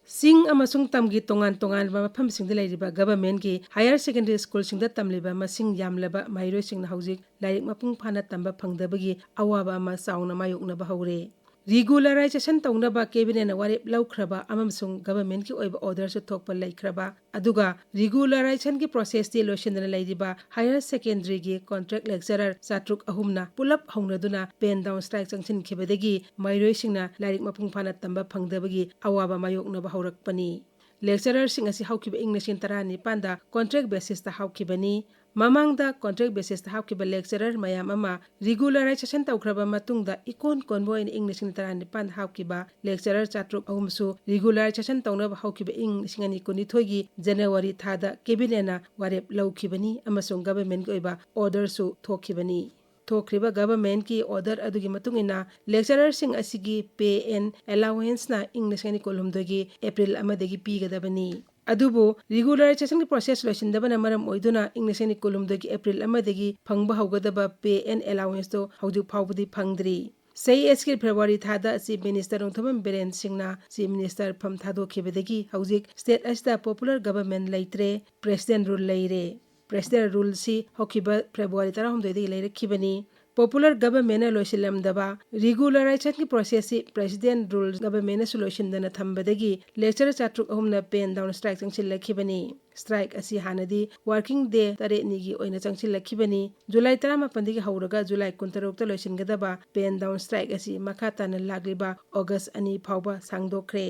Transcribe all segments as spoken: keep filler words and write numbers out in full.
ꯆꯤꯡ ꯑꯃꯁꯨꯡ ꯇꯝꯒꯤ ꯇꯣꯉꯥꯟ ꯇꯣꯉꯥꯟꯕ ꯃꯐꯝꯁꯤꯡꯗ ꯂꯩꯔꯤꯕ governmentꯀꯤ higher secondary schoolꯁꯤꯡꯗ ꯇꯝꯂꯤꯕ ꯃꯁꯤꯡ ꯌꯥꯝꯂꯕ ꯃꯍꯩꯔꯣꯏꯁꯤꯡꯅ ꯍꯧꯖꯤꯛ ꯂꯥꯏꯔꯤꯛ ꯃꯄꯨꯡ ꯐꯥꯅ ꯇꯝꯕ ꯐꯪꯗꯕꯒꯤ ꯑꯋꯥꯕ ꯑꯃ ꯆꯥꯎꯅ ꯃꯥꯌꯣꯛꯅꯕ ꯍꯧꯔꯦ꯫ Regularization ꯇꯧꯅꯕ cabinetꯅ ꯋꯥꯔꯦꯞ ꯂꯧꯈ꯭ꯔꯕ ꯑꯃꯁꯨꯡ governmentꯀꯤ ꯑꯣꯏꯕ orderꯁꯨ ꯊꯣꯛꯄ ꯂꯩꯈ꯭ꯔꯕ, ꯑꯗꯨꯒ regularizationꯒꯤ processꯇꯤ ꯂꯣꯏꯁꯤꯟꯗꯅ ꯂꯩꯔꯤꯕ higher secondaryꯒꯤ contract lecturer ꯆꯥꯇ꯭ꯔꯨꯛ ꯑꯍꯨꯝꯅ ꯄꯨꯂꯞ ꯍꯧꯅꯗꯨꯅ pen down strike ꯆꯪꯁꯤꯟꯈꯤꯕꯗꯒꯤ ꯃꯍꯩꯔꯣꯏꯁꯤꯡꯅ ꯂꯥꯏꯔꯤꯛ ꯃꯄꯨꯡ ꯐꯥꯅ ꯇꯝꯕ ꯐꯪꯗꯕꯒꯤ ꯑꯋꯥꯕ ꯃꯥꯌꯣꯛꯅꯕ ꯍꯧꯔꯛꯄꯅꯤ꯫ Lecturerꯁꯤꯡ ꯑꯁꯤ ꯍꯧꯈꯤꯕ ꯏꯪ ꯂꯤꯁꯤꯡ ꯇꯔꯥꯅꯤꯄꯥꯟꯗ contract basisꯇ ꯍꯥꯞꯈꯤꯕꯅꯤ꯫ ꯃꯃꯥꯡꯗ contract basisꯇ ꯍꯥꯞꯈꯤꯕ lecturer ꯃꯌꯥꯝ ꯑꯃ regularization ꯇꯧꯈ꯭ꯔꯕ ꯃꯇꯨꯡꯗ ꯏꯀꯣꯟ ꯀꯣꯟꯕ ꯑꯣꯏꯅ ꯏꯪ ꯂꯤꯁꯤꯡ ꯇꯔꯥꯅꯤꯄꯥꯟꯗ ꯍꯥꯞꯈꯤꯕ lecturer ꯆꯥꯇ꯭ꯔꯨꯛ ꯑꯍꯨꯝꯁꯨ regularization ꯇꯧꯅꯕ ꯍꯧꯈꯤꯕ ꯏꯪ ꯂꯤꯁꯤꯡ ꯑꯅꯤ ꯀꯨꯟꯅꯤꯊꯣꯏꯒꯤ January ꯊꯥꯗ cabinetꯅ ꯋꯥꯔꯦꯞ ꯂꯧꯈꯤꯕꯅꯤ ꯑꯃꯁꯨꯡ governmentꯀꯤ ꯑꯣꯏꯕ orderꯁꯨ ꯊꯣꯛꯈꯤꯕꯅꯤ꯫ ꯊꯣꯛꯈ꯭ꯔꯤꯕ governmentꯀꯤ order ꯑꯗꯨꯒꯤ ꯃꯇꯨꯡ ꯏꯟꯅ lecturerꯁꯤꯡ ꯑꯁꯤꯒꯤ pay and allowanceꯅ ꯏꯪ ꯂꯤꯁꯤꯡ ꯑꯅꯤ ꯀꯨꯟꯍꯨꯝꯗꯣꯏꯒꯤ April ꯑꯃꯗꯒꯤ ꯄꯤꯒꯗꯕꯅꯤ꯫ ꯑꯗꯨꯕꯨ regularization process ꯂꯣꯏꯁꯤꯟꯗꯕꯅ ꯃꯔꯝ ꯑꯣꯏꯗꯨꯅ ꯏꯪ ꯂꯤꯁꯤꯡ ꯑꯅꯤ ꯀꯨꯟꯍꯨꯝꯗꯣꯏꯒꯤ April ꯑꯃꯗꯒꯤ ꯐꯪꯕ ꯍꯧꯒꯗꯕ pay and allowanceꯇꯣ ꯍꯧꯖꯤꯛ ꯐꯥꯎꯕꯗꯤ ꯐꯪꯗ꯭ꯔꯤ꯫ ꯆꯍꯤ ꯑꯁꯤꯒꯤ February ꯊꯥꯗ Chief Minister ꯅꯣꯡꯊꯣꯝꯕꯝ ꯕꯤꯔꯦꯟ ꯁꯤꯡꯅ Chief Minister ꯐꯝ ꯊꯥꯗꯣꯛꯈꯤꯕꯗꯒꯤ ꯍꯧꯖꯤꯛ state ꯑꯁꯤꯗ popular government ꯂꯩꯇ꯭ꯔꯦ, President rule ꯂꯩꯔꯦ꯫ President ruleꯁꯤ ꯍꯧꯈꯤꯕ February ꯇꯔꯥꯍꯨꯝꯗꯣꯏꯗꯒꯤ ꯂꯩꯔꯛꯈꯤꯕꯅꯤ꯫ Popular governmentꯅ ꯂꯣꯏꯁꯤꯜꯂꯝꯗꯕ regularization processꯁꯤ President rule governmentꯅꯁꯨ ꯂꯣꯏꯁꯤꯟꯗꯅ ꯊꯝꯕꯗꯒꯤ lecturer ꯆꯥꯇ꯭ꯔꯨꯛ ꯑꯍꯨꯝꯅ pen down strike ꯆꯪꯁꯤꯜꯂꯛꯈꯤꯕꯅꯤ꯫ Strike ꯑꯁꯤ ꯍꯥꯟꯅꯗꯤ working day ꯇꯔꯦꯠꯅꯤꯒꯤ ꯑꯣꯏꯅ ꯆꯪꯁꯤꯜꯂꯛꯈꯤꯕꯅꯤ꯫ July ꯇꯔꯥꯃꯥꯄꯟꯗꯒꯤ ꯍꯧꯔꯒ July ꯀꯨꯟꯇꯔꯨꯛꯇ ꯂꯣꯏꯁꯤꯟꯒꯗꯕ pen down strike ꯑꯁꯤ ꯃꯈꯥ ꯇꯥꯅ ꯂꯥꯛꯂꯤꯕ August ꯑꯅꯤ ꯐꯥꯎꯕ ꯁꯥꯡꯗꯣꯛꯈ꯭ꯔꯦ꯫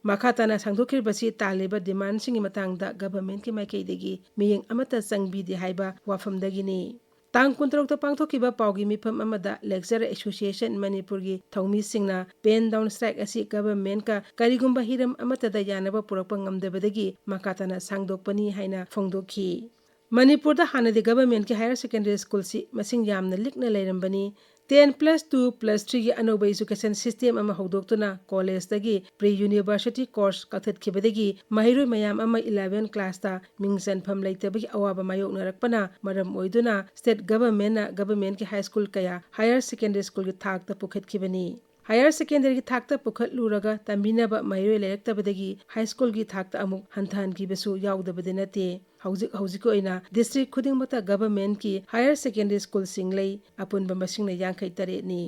ꯃꯈꯥ ꯇꯥꯅ ꯁꯥꯡꯗꯣꯛꯈꯤꯕꯁꯤ ꯇꯥꯜꯂꯤꯕ demandꯁꯤꯡꯒꯤ ꯃꯇꯥꯡꯗ governmentꯀꯤ ꯃꯥꯏꯀꯩꯗꯒꯤ ꯃꯤꯠꯌꯦꯡ ꯑꯃꯠꯇ ꯆꯪꯕꯤꯗꯦ ꯍꯥꯏꯕ ꯋꯥꯐꯝꯗꯒꯤꯅꯤ꯫ ꯇꯥꯡ ꯀꯨꯟꯇꯔꯨꯛꯇ ꯄꯥꯡꯊꯣꯛꯈꯤꯕ ꯄꯥꯎꯒꯤ ꯃꯤꯐꯝ ꯑꯃꯗ Lecturer Association ꯃꯅꯤꯄꯨꯔꯒꯤ ꯊꯧꯃꯤꯁꯤꯡꯅ pen down strike ꯑꯁꯤ governmentꯀ ꯀꯔꯤꯒꯨꯝꯕ ꯍꯤꯔꯝ ꯑꯃꯠꯇꯗ ꯌꯥꯅꯕ ꯄꯨꯔꯛꯄ ꯉꯝꯗꯕꯗꯒꯤ ꯃꯈꯥ ꯇꯥꯅ ꯁꯥꯡꯗꯣꯛꯄꯅꯤ ꯍꯥꯏꯅ ꯐꯣꯡꯗꯣꯛꯈꯤ꯫ ꯃꯅꯤꯄꯨꯔꯗ ꯍꯥꯟꯅꯗꯤ governmentꯀꯤ higher secondary schoolꯁꯤ ꯃꯁꯤꯡ ꯌꯥꯝꯅ ꯂꯤꯛꯅ ꯂꯩꯔꯝꯕꯅꯤ꯫ Ten plus two plus threeꯒꯤ ꯑꯅꯧꯕ education system ꯑꯃ ꯍꯧꯗꯣꯛꯇꯨꯅ collegeꯇꯒꯤ pre university course ꯀꯛꯊꯠꯈꯤꯕꯗꯒꯤ ꯃꯍꯩꯔꯣꯏ ꯃꯌꯥꯝ ꯑꯃ eleven classꯇ ꯃꯤꯡ ꯆꯟꯐꯝ ꯂꯩꯇꯕꯒꯤ ꯑꯋꯥꯕ ꯃꯥꯌꯣꯛꯅꯔꯛꯄꯅ ꯃꯔꯝ ꯑꯣꯏꯗꯨꯅ state governmentꯅ governmentꯀꯤ high school ꯀꯌꯥ higher secondary schoolꯒꯤ ꯊꯥꯛꯇ ꯄꯨꯈꯠꯈꯤꯕꯅꯤ꯫ Higher secondary ꯊꯥꯛꯇ ꯄꯨꯈꯠꯂꯨꯔꯒ ꯇꯝꯕꯤꯅꯕ ꯃꯍꯩꯔꯣꯏ ꯂꯩꯔꯛꯇꯕꯗꯒꯤ high schoolꯒꯤ ꯊꯥꯛꯇ ꯑꯃꯨꯛ ꯍꯟꯊꯍꯟꯈꯤꯕꯁꯨ ꯌꯥꯎꯗꯕꯗꯤ ꯅꯠꯇꯦ꯫ ꯍꯧꯖꯤꯛ ꯍꯧꯖꯤꯛꯀꯤ ꯑꯣꯏꯅ district ꯈꯨꯗꯤꯡꯃꯛꯇ governmentꯀꯤ higher secondary schoolꯁꯤꯡ ꯂꯩ꯫ ꯑꯄꯨꯟꯕ ꯃꯁꯤꯡꯅ ꯌꯥꯡꯈꯩ ꯇꯔꯦꯠꯅꯤ꯫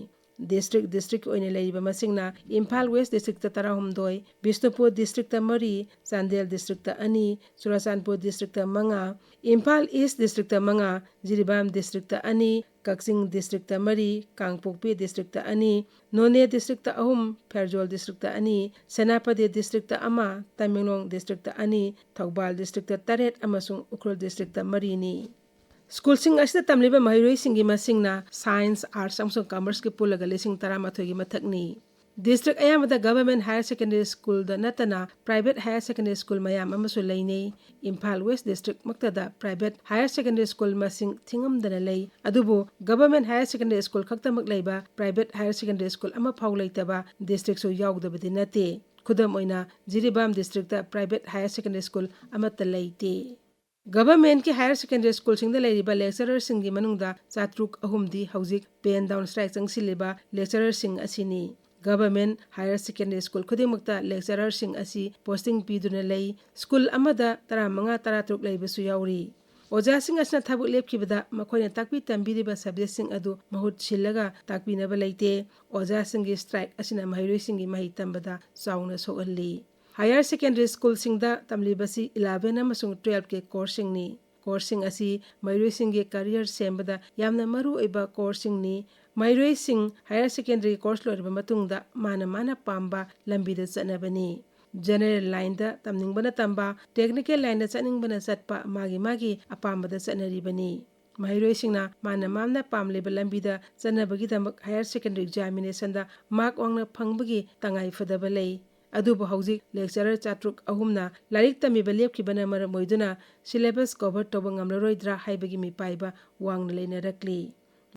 District district ꯑꯣꯏꯅ ꯂꯩꯔꯤꯕ ꯃꯁꯤꯡꯅ ꯏꯝꯐꯥꯜ West districtꯇ ꯇꯔꯥꯍꯨꯝꯗꯣꯏ, ꯕꯤꯁꯅꯨꯄꯨꯔ districtꯇ ꯃꯔꯤ, ꯆꯥꯟꯗꯦꯜ districtꯇ ꯑꯅꯤ, ꯆꯨꯔꯥꯆꯥꯟꯄꯨꯔ districtꯇ ꯃꯉꯥ, ꯏꯝꯐꯥꯜ East districtꯇ ꯃꯉꯥ, ꯖꯤꯔꯤꯕꯥꯝ districtꯇ ꯑꯅꯤ, ꯀꯛꯆꯤꯡ districtꯇ ꯃꯔꯤ, ꯀꯥꯡꯄꯣꯛꯄꯤ districtꯇ ꯑꯅꯤ, ꯅꯣꯅꯦ districtꯇ ꯑꯍꯨꯝ, ꯐꯦꯔꯖꯣꯜ districtꯇ ꯑꯅꯤ, ꯁꯦꯅꯥꯄꯇꯤ districtꯇ ꯑꯃ, ꯇꯃꯦꯡꯂꯣꯡ districtꯇ ꯑꯅꯤ, ꯊꯧꯕꯥꯜ districtꯇ ꯇꯔꯦꯠ ꯑꯃꯁꯨꯡ ꯎꯈ꯭ꯔꯨꯜ districtꯇ ꯃꯔꯤꯅꯤ꯫ Schoolꯁꯤꯡ ꯑꯁꯤꯗ ꯇꯝꯂꯤꯕ ꯃꯍꯩꯔꯣꯏꯁꯤꯡꯒꯤ ꯃꯁꯤꯡꯅ science, arts ꯑꯃꯁꯨꯡ commerceꯀꯤ ꯄꯨꯜꯂꯒ ꯂꯤꯁꯤꯡ ꯇꯔꯥꯃꯥꯊꯣꯏꯒꯤ ꯃꯊꯛꯅꯤ꯫ District ꯑꯌꯥꯝꯕꯗ government higher secondary schoolꯗ ꯅꯠꯇꯅ private higher secondary school ꯃꯌꯥꯝ ꯑꯃꯁꯨ ꯂꯩꯅꯩ꯫ Imphal West district ꯃꯛꯇꯗ private higher secondary school ꯃꯁꯤꯡ ꯊꯤꯉꯝꯗꯅ ꯂꯩ꯫ ꯑꯗꯨꯕꯨ government higher secondary school ꯈꯛꯇꯃꯛ ꯂꯩꯕ private higher secondary school ꯑꯃꯐꯥꯎ ꯂꯩꯇꯕ districtꯁꯨ ꯌꯥꯎꯗꯕꯗꯤ ꯅꯠꯇꯦ꯫ ꯈꯨꯗꯝ ꯑꯣꯏꯅ, Jiribam districtꯇ private higher secondary school ꯑꯃꯠꯇ ꯂꯩꯇꯦ꯫ Governmentꯀꯤ higher secondary schoolꯁꯤꯡꯗ ꯂꯩꯔꯤꯕ lecturerꯁꯤꯡꯒꯤ ꯃꯅꯨꯡꯗ ꯆꯥꯇ꯭ꯔꯨꯛ ꯑꯍꯨꯝꯗꯤ ꯍꯧꯖꯤꯛ pen down strike ꯆꯪꯁꯤꯜꯂꯤꯕ lecturerꯁꯤꯡ ꯑꯁꯤꯅꯤ꯫ Government higher secondary school ꯈꯨꯗꯤꯡꯃꯛꯇ lecturerꯁꯤꯡ ꯑꯁꯤ posting ꯄꯤꯗꯨꯅ ꯂꯩ꯫ School ꯑꯃꯗ ꯇꯔꯥꯃꯉꯥ, ꯇꯔꯥꯇꯔꯨꯛ ꯂꯩꯕꯁꯨ ꯌꯥꯎꯔꯤ꯫ ꯑꯣꯖꯥꯁꯤꯡ ꯑꯁꯤꯅ ꯊꯕꯛ ꯂꯦꯞꯈꯤꯕꯗ ꯃꯈꯣꯏꯅ ꯇꯥꯛꯄꯤ ꯇꯝꯕꯤꯔꯤꯕ subjectꯁꯤꯡ ꯑꯗꯨ ꯃꯍꯨꯠ ꯁꯤꯜꯂꯒ ꯇꯥꯛꯄꯤꯅꯕ ꯂꯩꯇꯦ꯫ ꯑꯣꯖꯥꯁꯤꯡꯒꯤ strike ꯑꯁꯤꯅ ꯃꯍꯩꯔꯣꯏꯁꯤꯡꯒꯤ ꯃꯍꯩ ꯇꯝꯕꯗ ꯆꯥꯎꯅ ꯁꯣꯛꯍꯜꯂꯤ꯫ Higher secondary schoolꯁꯤꯡꯗ ꯇꯝꯂꯤꯕꯁꯤ eleven ꯑꯃꯁꯨꯡ twelveꯀꯤ courseꯁꯤꯡꯅꯤ꯫ Courseꯁꯤꯡ ꯑꯁꯤ ꯃꯍꯩꯔꯣꯏꯁꯤꯡꯒꯤ career ꯁꯦꯝꯕꯗ ꯌꯥꯝꯅ ꯃꯔꯨ ꯑꯣꯏꯕ courseꯁꯤꯡꯅꯤ꯫ ꯃꯍꯩꯔꯣꯏꯁꯤꯡ higher secondary course ꯂꯣꯏꯔꯕ ꯃꯇꯨꯡꯗ ꯃꯥꯅ ꯃꯥꯅ ꯄꯥꯝꯕ ꯂꯝꯕꯤꯗ ꯆꯠꯅꯕꯅꯤ꯫ General lineꯗ ꯇꯝꯅꯤꯡꯕꯅ ꯇꯝꯕ, technical lineꯗ ꯆꯠꯅꯤꯡꯕꯅ ꯆꯠꯄ, ꯃꯥꯒꯤ ꯃꯥꯒꯤ ꯑꯄꯥꯝꯕꯗ ꯆꯠꯅꯔꯤꯕꯅꯤ꯫ ꯃꯍꯩꯔꯣꯏꯁꯤꯡꯅ ꯃꯥꯅ ꯃꯥꯅ ꯄꯥꯝꯂꯤꯕ ꯂꯝꯕꯤꯗ ꯆꯠꯅꯕꯒꯤꯗꯃꯛ higher secondary examinationꯗ mark ꯋꯥꯡꯅ ꯐꯪꯕꯒꯤ ꯇꯉꯥꯏ ꯐꯗꯕ ꯂꯩ꯫ ꯑꯗꯨꯕꯨ ꯍꯧꯖꯤꯛ lecturer ꯆꯥꯇ꯭ꯔꯨꯛ ꯑꯍꯨꯝꯅ ꯂꯥꯏꯔꯤꯛ ꯇꯝꯕꯤꯕ ꯂꯦꯞꯈꯤꯕꯅ ꯃꯔꯝ ꯑꯣꯏꯗꯨꯅ syllabus cover ꯇꯧꯕ ꯉꯝꯂꯔꯣꯏꯗ꯭ꯔꯥ ꯍꯥꯏꯕꯒꯤ ꯃꯤꯄꯥꯏꯕ ꯋꯥꯡꯅ ꯂꯩꯅꯔꯛꯂꯤ꯫